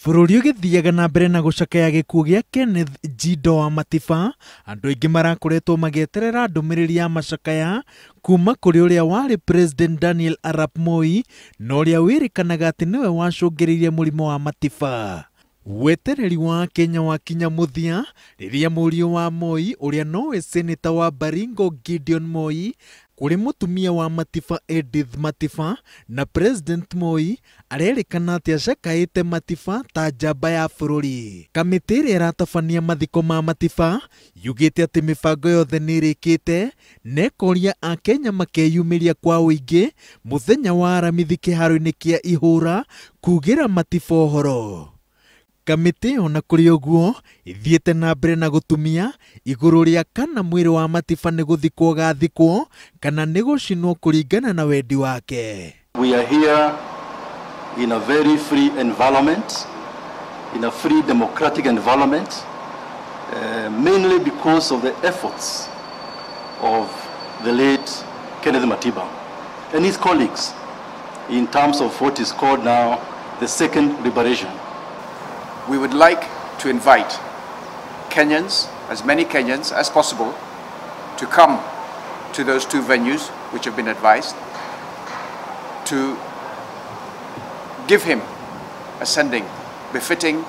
Bũrũri ũgĩthiaga na mbere na gũcakaya gĩkuũ gĩa Kenneth Njindo wa Matiba, andũ aingĩ marakoretwo magĩeterera ndũmĩrĩri ya macakaya kuma kũrĩ ũrĩa warĩ President Daniel Arap Moi na ũrĩa wĩrĩkanaga atĩ nĩwe wacũngĩrĩirie mũrimũ wa Matiba. Wetereri wa Kenya wakinya mũthia rĩrĩa mũriũ wa Moi ũrĩa nowe seneta wa Baringo Gideon Moi kũrĩ mũtumia wa Matiba Edith Matiba na President Moi arerĩkana atĩ acakaĩte Matiba ta njamba ya bũrũri. Kamĩtĩ ĩrĩa ĩratabania mathiko ma Matiba yugĩte atĩ mĩbango yothe nĩ ĩrĩkĩte na ĩkoria Akenya makeyumĩria kwa ũingĩ mũthenya wa Aramithi kĩharo-inĩ kĩa Ihũra kugĩra Matiba ũhoro. Kamĩtĩ ĩyo na kũrĩ ũguo ĩthiĩte na mbere na gũtumia igũrũ rĩa kana mwĩrĩ wa Matiba nĩ gũthikwo gathikwo kana nĩ gũcinwo kũringana na wendi wake. We are here in a very free environment, in a free democratic environment, mainly because of the efforts of the late Kenneth Matiba and his colleagues in terms of what is called now the second liberation. We would like to invite Kenyans, as many Kenyans as possible, to come to those two venues which have been advised, to give him a sending befitting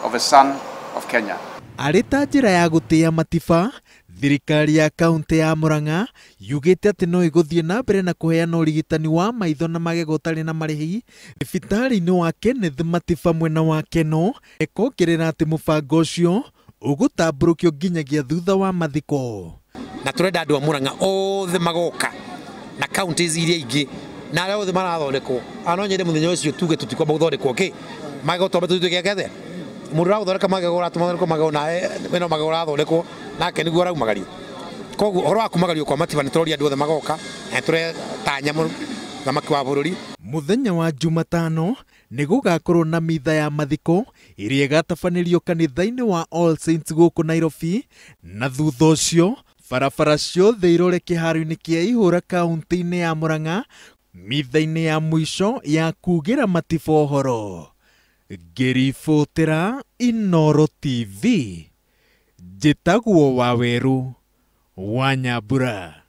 of a son of Kenya. Arĩ ta njĩra ya gũtĩĩa Matiba, thirikari ya kaunti ya Murang'a yugĩte atĩ no ĩgũthiĩ na mbere na kũheana ũrigitani wa maitho na magego ũtarĩ na marĩhi thibitarĩ-inĩ wa Kenneth Matiba mwena wa Keno, ĩkongerera atĩ mũbango ũcio ũgũtambũrũkio nginyagia thutha wa mathiko. Na tũrenda andũ a Murang'a othe magoka na counties iria ingĩ na arĩa othe marathondekwo, no nyende mũthenya ũcio tuge tũtikwamba gũthondekwo kĩ magego twambe tũtuĩke gethe mũndũ ũragũthondeka magego ũratũmathondekwo magego nawe wĩna magego ũrathondekwo nake nĩguo araumagario. Koguo ũhoro wa kumagario kwa Matiba nĩ tũroria andũ othe magoka na tũretanya mũthamaki wa bũrũri. Mũthenya wa Jumatano nĩ gũgakorwo na mitha ya mathiko ĩrĩa ĩgatabanĩrio kanitha-inĩ wa All Saints gũkũ Nairobi, na thutha ũcio barabara ciothe irore kĩharo-inĩ kĩa Ihũra kaunti-inĩ ya Murang'a mitha-inĩ ya mũico ya kugĩra Matiba ũhoro. Ngĩribotera Inooro TV, njĩtagwo Wawerũ wa Nyambura.